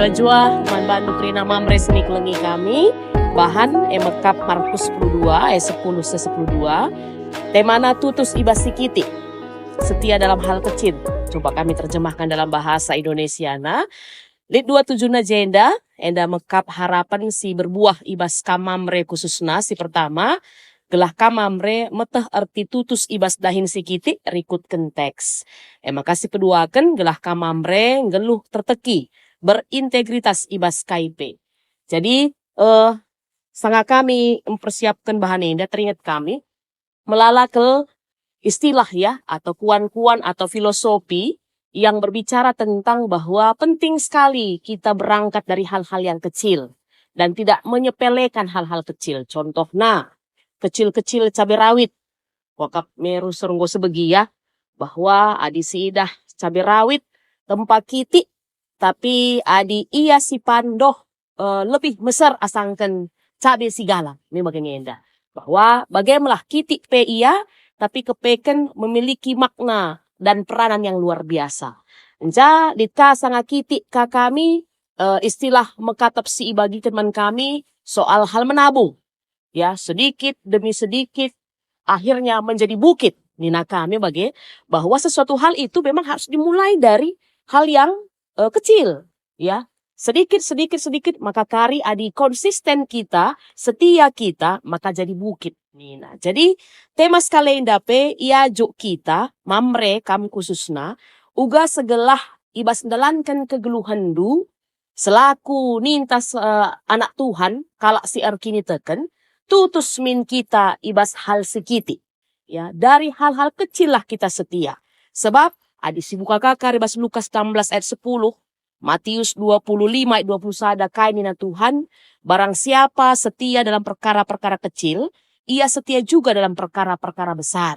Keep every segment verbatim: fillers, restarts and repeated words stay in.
Jua-jua man bandu kerina Mamre sini kelengi kami, bahan e mekap Markus sepuluh dua ayat sepuluh seh sepuluh dua. Temana tutus i bas si kitik. Setia dalam hal kecil. Coba kami terjemahkan dalam bahasa Indonesiana. Lit dua tujuna jenda, enda mekap harapen si berbuah i bas kam Mamre khususna. Si pertama, gelah kam Mamre meteh erti tutus i bas dahin si kitik rikutken teks. E maka si peduaken, gelah kam Mamre nggeluh terteki, berintegritas i bas kai pe. Jadi, eh, sanga kami mempersiapkan bahan enda, teringat kami, melala kal istilah, ya, atau kuan-kuan atau filosofi yang berbicara tentang bahwa penting sekali kita berangkat dari hal-hal yang kecil dan tidak menyepelekan hal-hal kecil. Contohna, kecil-kecil cabe rawit. Wakap meru serenggo sebegi, ya, bahwa adi siidah cabe rawit tempa kitik, tapi adi ia si pandoh, eh, lebih meser asangken cabe sigala, me bage enda. Bahwa bage melah kitik pe ia, tapi kepeken memiliki makna dan peranan yang luar biasa. Enca lit ka sanga kitik ka kami, eh, istilah mekatep si ibagiken man kami soal hal menabung. Ya, sedikit demi sedikit akhirnya menjadi bukit. Nina kami bage bahwa sesuatu hal itu memang harus dimulai dari hal yang, eh, kecil, ya. Sedikit, sedikit, sedikit, maka kari adi konsisten kita, setia kita, maka jadi bukit. Nina. Jadi, tema sekali enda pe iajuk kita, Mamre kam khususna, uga segelah i bas ndalanken kegeluhenndu, selaku nintas, eh, anak Tuhan, kalak si erkiniteken, tutus min kita i bas hal si kitik. Ya, dari hal-hal kecil lah kita setia. Sebab, adi sibuka ka kari bas Lukas enam belas ayat sepuluh, Matius dua puluh lima ayat dua puluh sada, kai nina Tuhan, "Barang siapa setia dalam perkara-perkara kecil, ia setia juga dalam perkara-perkara besar.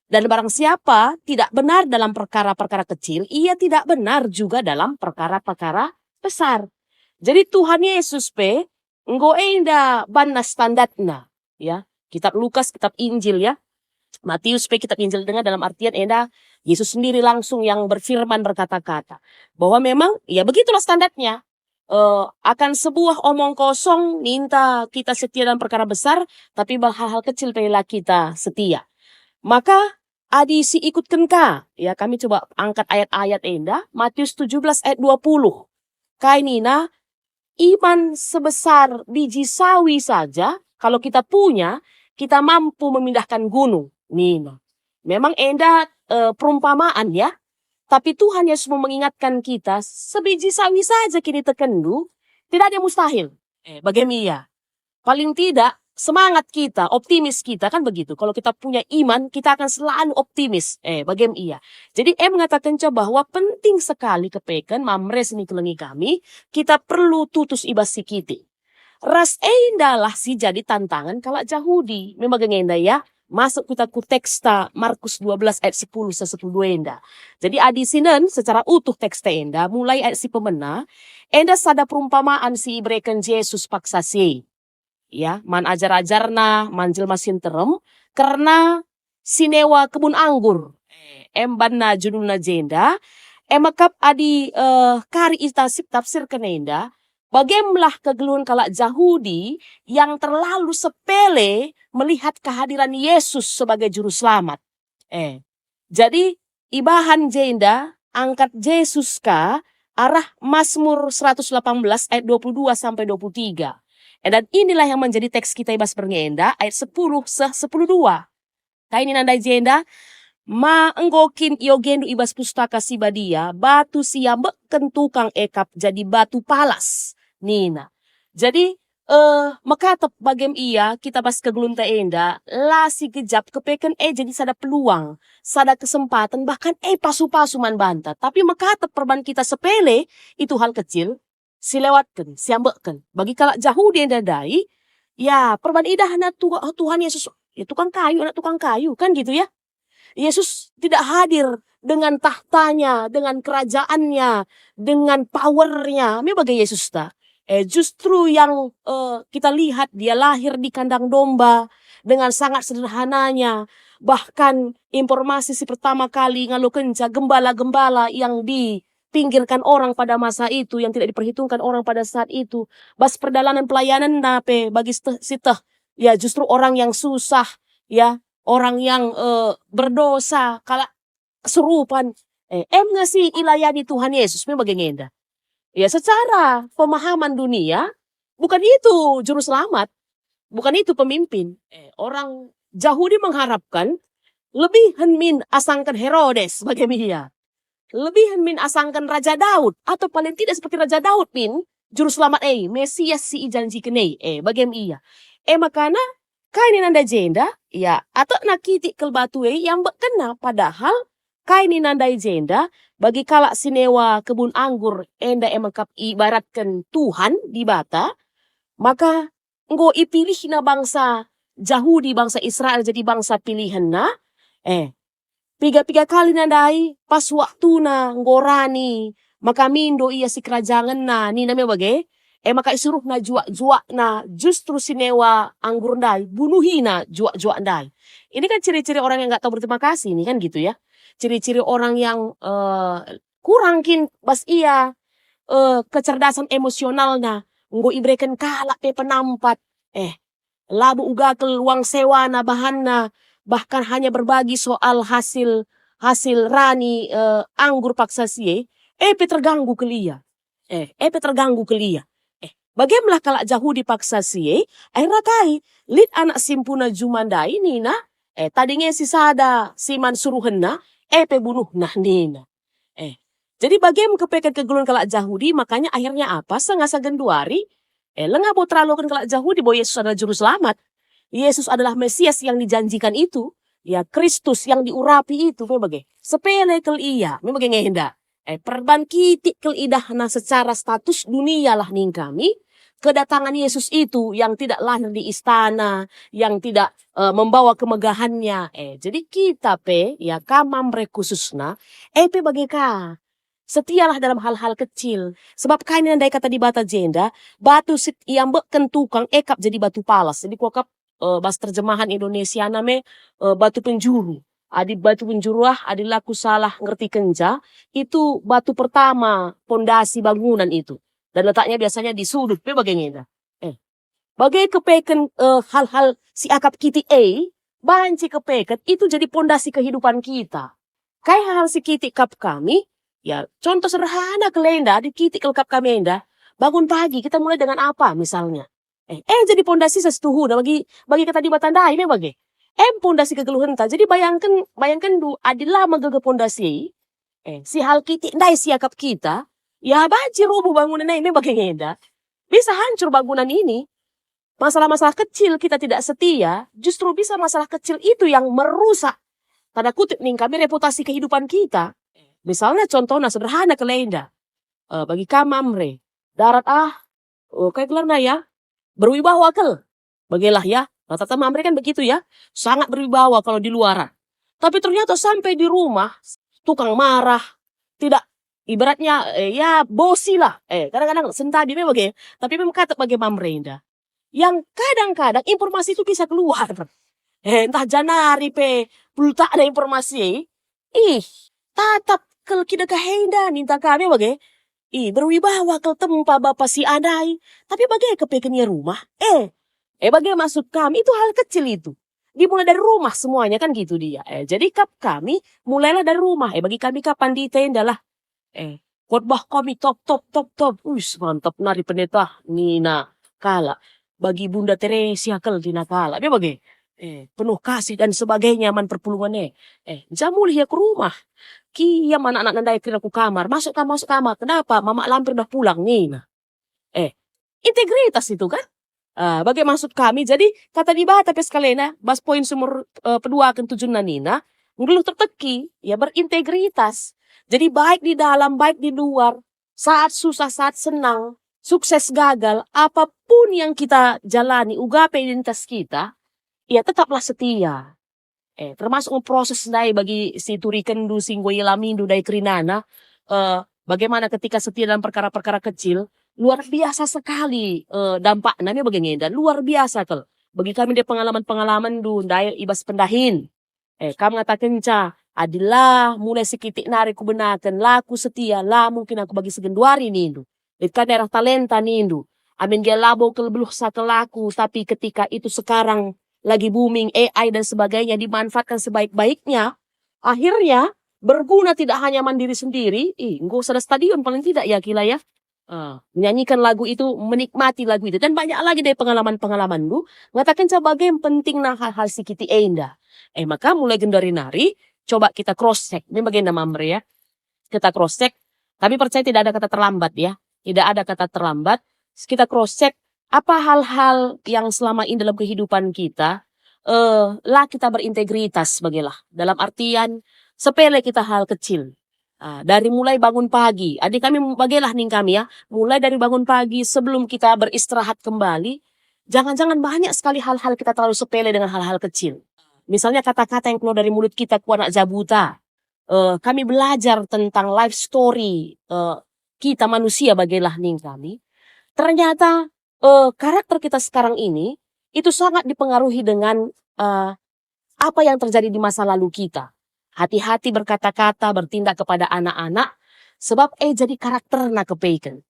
Dan barang siapa tidak benar dalam perkara-perkara kecil, ia tidak benar juga dalam perkara-perkara besar." Jadi Tuhan Yesus pe enggo enda banna standarna, ya. Kitab Lukas, kitab Injil, ya. Matius pe kitab Injil denga dalam artian enda Yesus sendiri langsung yang berfirman, berkata-kata. Bahwa memang, ya, begitulah standarnya. Eh, akan sebuah omong kosong ninta kita setia dalam perkara besar, tapi bah hal-hal kecil pe la kita setia. Maka adi siikutken ka, ya, kami coba angkat ayat-ayat enda, Matius tujuh belas ayat dua puluh. Kai nina, "Iman sebesar biji sawi saja, kalau kita punya, kita mampu memindahkan gunung," nina. Memang enda, eh, perumpamaan, ya. Tapi Tuhan Yesus mau mengingatkan kita, sebiji sawi saja kinitekenndu, tidak ada yang mustahil. Eh, bage me ia. Paling tidak, semangat kita, optimis kita, kan begitu. Kalau kita punya iman, kita akan selalu optimis. Eh, bage me ia. Jadi, e mengatakenca bahwa penting sekali kepeken, Mamre sini kelengi kami, kita perlu tutus i bas si kitik. Ras endalah si jadi tantangan kalak Jahudi. Me bage enda, ya, masuk kita ku teksta Markus dua belas ayat sepuluh seh sepuluh dua enda. Jadi adi sinen secara utuh teksta enda, mulai ayat si pemena, enda sada perumpamaan si ibereken Jesus paksa si, ya, man ajar-ajarna, man jelma si nterem, kerna si newa kebun anggur. Eh, em banna judulna jenda, e mekap adi, eh, kari itafsir-, tafsirken enda, bage me lah kegeluhen kalak Jahudi yang terlalu sepele melihat kehadiran Yesus sebagai juru selamat. Eh, jadi ibahan jenda angkat Jesus ka arah Mazmur seratus delapan belas ayat dua puluh dua sampai dua puluh tiga. Eh, dan inilah yang menjadi teks kita i bas berngi enda, ayat sepuluh seh sepuluh dua. Kai nina ndai jenda? Ma enggo kin iogendu i bas Pustaka Si Badia, batu si iambekken tukang e kap jadi batu palas? Nina. Jadi, eh, mekatep bage me ia kita bas kegeluhenta enda, la si gejap kepeken e jadi sada peluang, sada kesempaten, bahkan e pasu-pasu man banta. Tapi mekatep perban kita sepele, itu hal kecil, si lewatken, si ambekken. Bagi kalak Jahudi enda ndai, ya, perban idahna Tuha-, Tuhan Yesus, ya, tukang kayu, anak tukang kayu, kan gitu ya. Yesus tidak hadir dengan tahtanya, dengan kerajaannya, dengan powernya. Me bage Yesusta. Eh, justru yang, eh, kita lihat, dia lahir di kandang domba dengan sangat sederhananya. Bahkan informasi si pertama kali ngalokenca gembala-gembala yang di dipinggirkan orang pada masa itu, yang tidak diperhitungkan orang pada saat itu. Bas perdalanan pelayananna pe bagi seteh, si teh, ya, justru orang yang susah, ya, orang yang, eh, berdosa, kalak kesurupan. Eh, em nge si ilayani Tuhan Yesus me bage nge enda. Ya, secara pemahaman dunia, bukan itu juru selamat, bukan itu pemimpin. Eh, orang Jahudi mengharapkan lebihen min asangken Herodes bage me ia. Lebihen min asangken Raja Daud, atau paling tidak seperti Raja Daud min juru selamat e, Mesias si ijanjiken e, eh, bage me ia. E makana, kai nina ndai jenda? Ya, atekna kitik kal batu e iambekkenna, padahal kai nina ndai jenda, bagi kalak si newa kebun anggur enda e mekap iibaratken Tuhan Dibata, maka enggo ipilihna bangsa Jahudi, bangsa Israel jadi bangsa pilihenna. Eh, piga-piga kali nina ndai, pas waktuna enggo rani, maka mindo ia sikerajangenna, nina me bage, e maka isuruhna juak-juakna justru si newa anggur ndai, bunuhina juak-juak ndai. Ini kan ciri-ciri orang yang nggak tahu berterima kasih, ini kan gitu ya. Ciri-ciri orang yang, eh, kurang kin bas ia, eh, kecerdasan emosionalna, enggo ibereken kalak pe penampat. Eh, labo uga kal uang sewana bahanna, bahkan hanya berbagi soal hasil, hasil rani, eh, anggur paksa si e, e pe terganggu kal ia. Eh, e pe terganggu kal ia. Eh, bage me lah kalak Jahudi paksa si e, akhirna kai? Lit anak simpuna juma ndai nina, eh, tading e si sada si man suruhenna, e pe bunuhna nina. Eh, jadi bage me kepeken kegeluhen kalak Jahudi, makanya akhirnya apa? Sanga-sanga genduari, eh, langa bo teraloken kalak Jahudi bahwa Yesus adalah juru selamat. Yesus adalah Mesias yang dijanjikan itu, ya, Kristus yang diurapi itu, me bage. Sepele kal ia, me bage nge enda. Eh, perban kitik kal idahna secara status dunia lah ning kami, kedatangan Yesus itu yang tidak lahir di istana, yang tidak, eh, membawa kemegahannya. Eh, jadi kita pe, ya, kam Mamre khususna, e pe bage ka. Setialah dalam hal-hal kecil. Sebab kai nina ndai kata Dibata jenda, batu si iambekken tukang e kap jadi batu palas. Jadi kuakap, eh, bas terjemahan Indonesiana me, eh, batu penjuru. Adi batu penjuru ah, adi la kusalah ngertikenca, itu batu pertama pondasi bangunan itu. Dan letaknya biasanya di sudut, pe bage nge enda. Eh, bage kepeken, eh, hal-hal si akap kitik e, banci kepeken itu jadi pondasi kehidupan kita. Kai hal-hal si kitik kap kami? Ya, contoh sederhana kal enda, adi kitik kal kap kami enda, bangun pagi, kita mulai dengan apa misalnya? Eh, e jadi pondasi setuhuna bagi, bagi kata Dibata ndai me bage. Em pondasi kegeluhenta. Jadi bayangken, bayangkenndu, adi la megegeh pondasi, eh, si hal kitik ndai si akap kita, ya banci rubuh bangunan e me bage nge enda. Bisa hancur bangunan ini. Masalah-masalah kecil kita tidak setia, justru bisa masalah kecil itu yang merusak, tanda kutip ning kami, reputasi kehidupan kita. Misalnya contohna sederhana kal enda. Eh, bagi kam Mamre, darat ah, oh, kai gelarna ya? Berwibawa kal. Bagelah ya, rata-rata Mamre kan begitu ya, sangat berwibawa kalau di luaran. Tapi ternyata sampai di rumah, tukang marah, tidak, ibaratnya, eh, ya bosi lah. Eh, kadang-kadang sentadi me bage, tapi memang kata bage Mamre enda. Yang kadang-kadang informasi itu bisa keluar. Eh, entah janari pe pultakna informasi e. Ih, tatap kal kidekah enda ninta kami bage. Ih, berwibawa kal tempa bapa si ndai. Tapi bage kepeken ia rumah. Eh, eh, bage maksud kami itu hal kecil itu. Dimulai dari rumah semuanya kan gitu dia. Eh, jadi kap kami mulailah dari rumah. Eh, bagi kami kap pandita enda lah. Eh, khotbah kami top, top, top, top. Uis, mantap nari pendeta, nina kalak. Bagi Bunda Teresia kal nina kalak. Dia bage. Eh, penuh kasih dan sebagainya man perpulungen e. Eh, ja mulih ia ku rumah. Kiam anak-anak ndai kerina ku kamar. Masuk kam, masuk kamar. Kenapa? Mamak lampir dah pulang, nina. Eh, integritas itu kan? Ah, bage maksud kami. Jadi, kata Dibata pe sekalina, bas poin sumur, eh, peduaken tujunna nina, nggeluh terteki, ya berintegritas. Jadi, baik di dalam, baik di luar, saat susah, saat senang, sukses, gagal, apapun yang kita jalani, uga pe identitas kita, ya tetaplah setia. Eh, termasuk proses ndai bagi si turikenndu, si enggo ialamindu ndai kerinana, eh, bagaimana ketika setia dalam perkara-perkara kecil, luar biasa sekali, eh, dampakna me bage nge enda, luar biasa kal. Bagi kami ndai pengalaman-pengalamanndu ndai i bas pendahin. Eh, kam ngatakenca, Adi la mulai sikitik nari kubenaken, la kusetia, la mungkin aku bagi si genduari nindu. Lit ka daerah talenta nindu. Amin gia labo kal beluhsa kal aku, tapi ketika itu sekarang lagi booming A I dan sebagainya dimanfaatkan sebaik-baiknya, akhirnya berguna tidak hanya man diri sendiri, ih, enggo sada stadion paling tidak ya kila ya. Ah, menyanyikan lagu itu, menikmati lagu itu, dan banyak lagi deh pengalaman-pengalamanku, ngatakenca bage pentingna hal-hal sikitik enda. Eh, maka mulai genduari nari, coba kita cross check. Ini bagenda Mamre ya. Kita cross check. Kami percaya tidak ada kata terlambat ya. Tidak ada kata terlambat. Kita cross check apa hal-hal yang selama ini dalam kehidupan kita, eh, la kita berintegritas bagelah. Dalam artian sepele kita hal kecil. Ah, dari mulai bangun pagi. Adi kami bagelah ning kami ya, mulai dari bangun pagi sebelum kita beristirahat kembali, jangan-jangan banyak sekali hal-hal kita terlalu sepele dengan hal-hal kecil. Misalnya kata-kata yang keluar dari mulut kita ku anak jabuta. Eh, kami belajar tentang life story, eh, kita manusia bagelah ning kami. Ternyata, eh, karakter kita sekarang ini itu sangat dipengaruhi dengan, eh, apa yang terjadi di masa lalu kita. Hati-hati berkata-kata, bertindak kepada anak-anak, sebab, eh, jadi karakterna kepeken.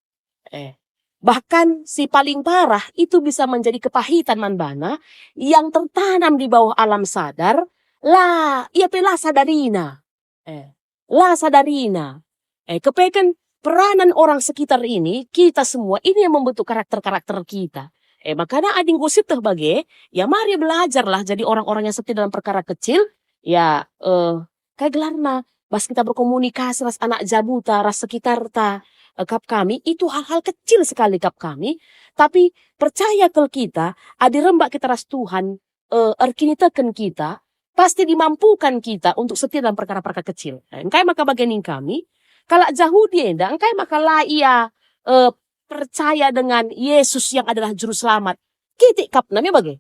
Eh, bahkan si paling parah itu bisa menjadi kepahitan man bana yang tertanam di bawah alam sadar, la, ia pe la sadarina. Eh, la sadarina. Eh, kepeken peranan orang sekitar ini, kita semua ini yang membentuk karakter-karakter kita. Eh, makana adi enggo sieteh bage, ya mari belajarlah jadi orang-orang yang setia dalam perkara kecil, ya, eh, kai gelarna, bas kita berkomunikasi ras anak jabuta, ras sekitarta, eh, kap kami, itu hal-hal kecil sekali kap kami, tapi percaya kal kita, adi rembak kita ras Tuhan, eh, erkiniteken kita, pasti dimampukan kita untuk setia dalam perkara-perkara kecil. Eh, engkai maka bage ning kami, kalak Jahudi enda, engkai maka la ia, eh, percaya dengan Yesus yang adalah Juru Selamat? Kitik kapna me bage.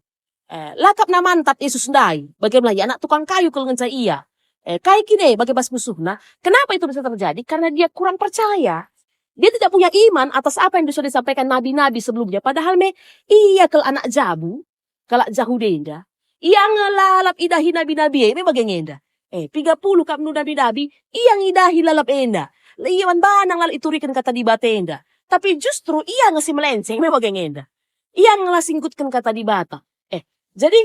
Eh, la kapna mantap Yesus ndai, bage me la ia anak tukang kayu kal ngenca ia. Eh, kai kin e bage bas musuhna? Kenapa itu bisa terjadi? Karena dia kurang percaya. Dia tidak punya iman atas apa yang sudah disampaikan nabi-nabi sebelumnya. Padahal me ia kal anak jabu, kalak Jahudi enda. Ia nge lalap idahi nabi-nabi e, me bage nge enda. Eh, piga puluh kap nu nabi-nabi, ia ngidahi lalap enda. La ia man bana nge lalap ituriken kata Dibata enda. Tapi justru ia nge si melenceng, me bage nge enda. Ia nge la singkutken kata Dibata. Eh, jadi,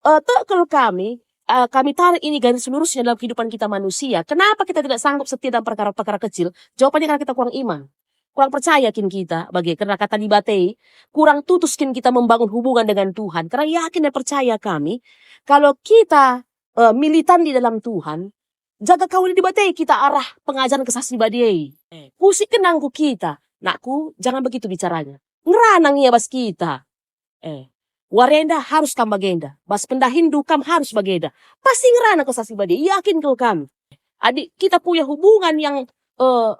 eh, tek kal kami, eh, kami tarik ini garis lurusnya dalam kehidupan kita manusia. Kenapa kita tidak sanggup setia dalam perkara-perkara kecil? Jawabannya karena kita kurang iman. Kurang percaya kin kita bage, karena kata Dibata e, kurang tutus kin kita membangun hubungan dengan Tuhan. Karena yakin dan percaya kami, kalau kita, eh, militan di dalam Tuhan, jaga kawin Dibata e kita arah pengajaren Kesah Si Badia e. Eh, kusik kenangku kita, nakku, jangan begitu bicaranya. Ngerana nge ia bas kita. Eh, wari enda harus kam bagenda. Bas pendahinndu kam harus bagenda. Pasti ngerana Kesah Si Badia, yakin kal kami. Adi kita punya hubungan yang, eh,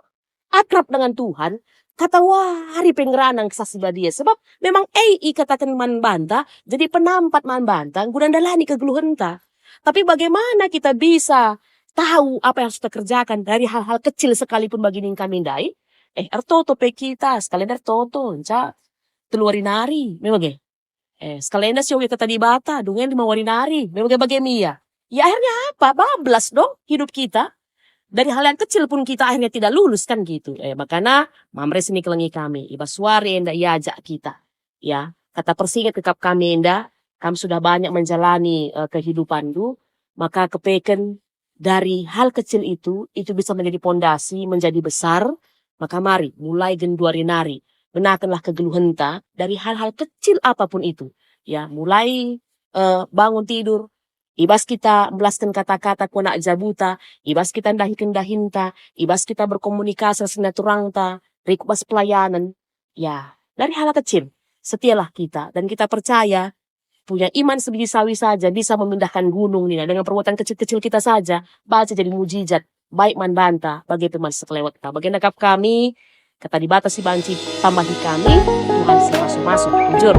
akrab dengan Tuhan, katawari pe ngerana Kesah Si Badia. Sebab memang e ikataken man banta, jadi penampat man banta, guna ndalani kegeluhenta. Tapi bagaimana kita bisa tahu apa yang harus kita kerjakan dari hal-hal kecil sekalipun bagi ning kami ndai? Eh, ertoto pe kita, sekalian ertoto, nca telu wari nari, memang e. Eh, sekalian si oge kata Dibata, dungen lima wari nari, memang e bage me ia. Ya akhirnya apa? Bablas dong hidup kita. Dari hal yang kecil pun kita akhirnya tidak lulus kan gitu. Eh, makana Mamre sini kelengi kami, i bas wari enda iajak kita. Ya, kata persinget kekap kami enda, kam sudah banyak menjalani, eh, kehidupanndu, maka kepeken dari hal kecil itu, itu bisa menjadi pondasi, menjadi besar, maka mari, mulai genduari nari, benakenlah kegeluhenta dari hal-hal kecil apapun itu. Ya, mulai, eh, bangun tidur, i bas kita mbelasken kata-kata ku anak jabuta, i bas kita ndahiken dahinta, i bas kita berkomunikasi ras sinaturangta, rikut bas pelayanen. Ya, dari hal kecil, setialah kita, dan kita percaya punya iman sebiji sawi saja bisa memindahkan gunung nina, dengan perbuatan kecil-kecil kita saja, banci jadi mujizat, baik man banta, bage pe man sekelewetta. Bagenda kap kami, kata Dibata si banci tambahi kami, Tuhan si masu-masu, bujur.